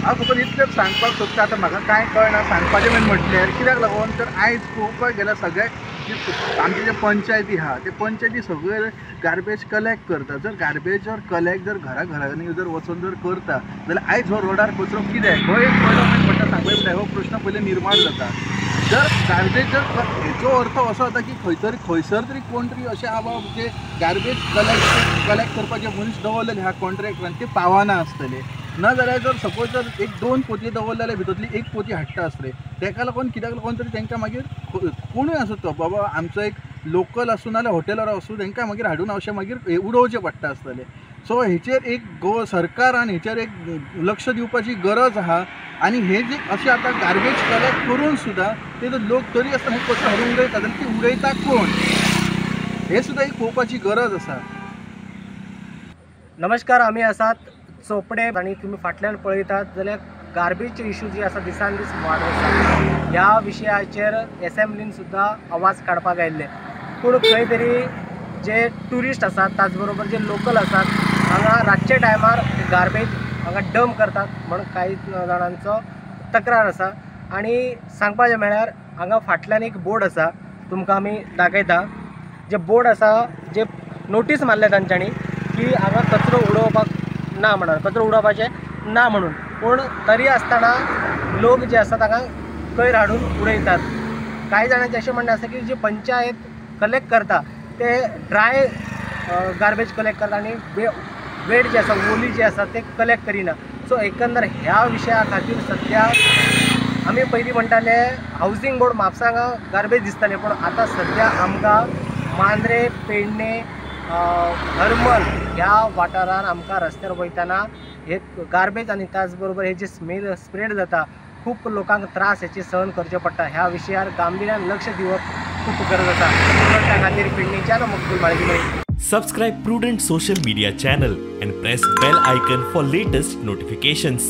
हांव फकत इतलेंच सांगपाक सोदता. आतां म्हाका कांय कळना सांगपाचें मेन म्हटल्यार कित्याक लागून तर आयज पळोवपाक गेल्यार सगळे आमचे जे पंचायती आहा ते पंचायती सगळे गार्बेज कलेक्ट करता. जर गार्बेज जर कलेक्ट जर घरा घरांनी जर वचून जर करता जाल्यार आयज हो रोडार कचरो कित्याक हो एक पयलो मेन म्हणटा सांगपाक जाय, हो प्रश्न पयलीं निर्माण जाता. जर गार्बेज जर हेचो अर्थ असो जाता की खंय तरी खंयसर तरी कोण तरी अशें आहा बाबा जे गार्बेज कलेक्ट करपाचे मनीस दवरलेले आहा कॉन्ट्रॅक्टरान ते पावना आसतले. ना जाल्यार जर सपोज जर एक दोन पोतयो दवरले जाल्यार भितरली एक पोती हाडटा आसतले. तेका लागून कित्याक लागून तरी तांकां मागीर कोणूय आसूं तो बाबा आमचो एक लोकल आसूं नाजाल्यार हॉटेलार आसूं तांकां मागीर हाडून अशें मागीर उडोवचें पडटा आसतलें. सो हेचेर एक गोवा सरकारान हेचेर एक लक्ष दिवपाची गरज आहा. आनी हे जे अशें आतां गार्बेज कलेक्ट करून सुद्दां ते लोक तरी आसतना कचरो हाडून उडयता जाल्यार ती उडयता कोण हें सुद्दां एक पळोवपाची गरज आसा. नमस्कार, आमी आसात चोपडे आनी तुमी फाटल्यान पळयतात जाल्यार गार्बेजचे इशू जी आसा दिसान दीस वाडत आसा. ह्या विशयाचेर एसेंब्लीन सुद्दां आवाज काडपाक आयिल्ले, पूण खंय तरी जे ट्युरिस्ट आसात त्याच बरोबर जे लोकल आसात हांगा रातच्या टायमार गार्बेज हांगा डंप करतात म्हण कांय जाणांचो तक्रार आसा. आनी सांगपाचें म्हळ्यार हांगा फाटल्यान एक बोर्ड आसा, तुमकां आमी दाखयता. जे बोर्ड आसा जे नोटीस मारल्या तांच्यांनी की हांगा कचरो उडोवपाक ना म्हणून, कचरो उडोवपाचें ना म्हणून, पूण तरी आसतना लोक जे आसात हांगा कोयर हाडून उडयतात. कांय जाणांचें अशें म्हणणें आसा की जी पंचायत कलेक्ट करता ते ड्राय गार्बेज कलेक्ट करता आनी वेट जे आसा ओली जे आसा ते कलेक्ट करिना. सो एकंदर ह्या विशया खातीर सद्या आमी पयलीं म्हणटाले हावजींग बोर्ड म्हापसा हांगा गार्बेज दिसताले, पूण आतां सद्या आमकां मांद्रे, पेडणे, हरमल ह्या वाठारान आमकां रस्त्यार वयतना हे गार्बेज आनी त्याच बरोबर हे जे स्मेल स्प्रेड जाता खूब लोकांक त्रास हेचे सहन करचे पडटा. ह्या विशयार गांभिर्यान लक्ष दिवप खूब गरज आसा. त्या खातीर पेडणेच्यान मकबूल माळगीमणी. Subscribe Prudent Social Media channel and press bell icon for latest notifications.